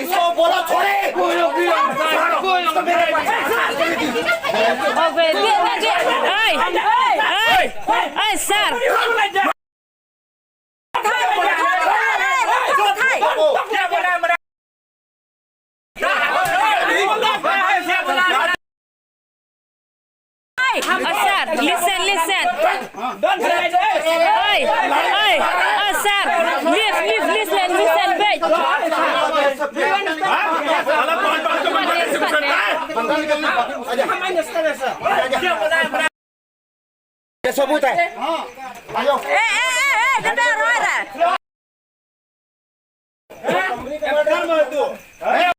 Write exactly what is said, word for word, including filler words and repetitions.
इसको बोला छोड़े। Hey, hey, hey, sir. Hey, sir, listen, listen. Hey, hey, sir, leave, leave, listen, listen, wait. ये सबूत है। आयो। ए, ए, ए, ए, डंडा रहा है।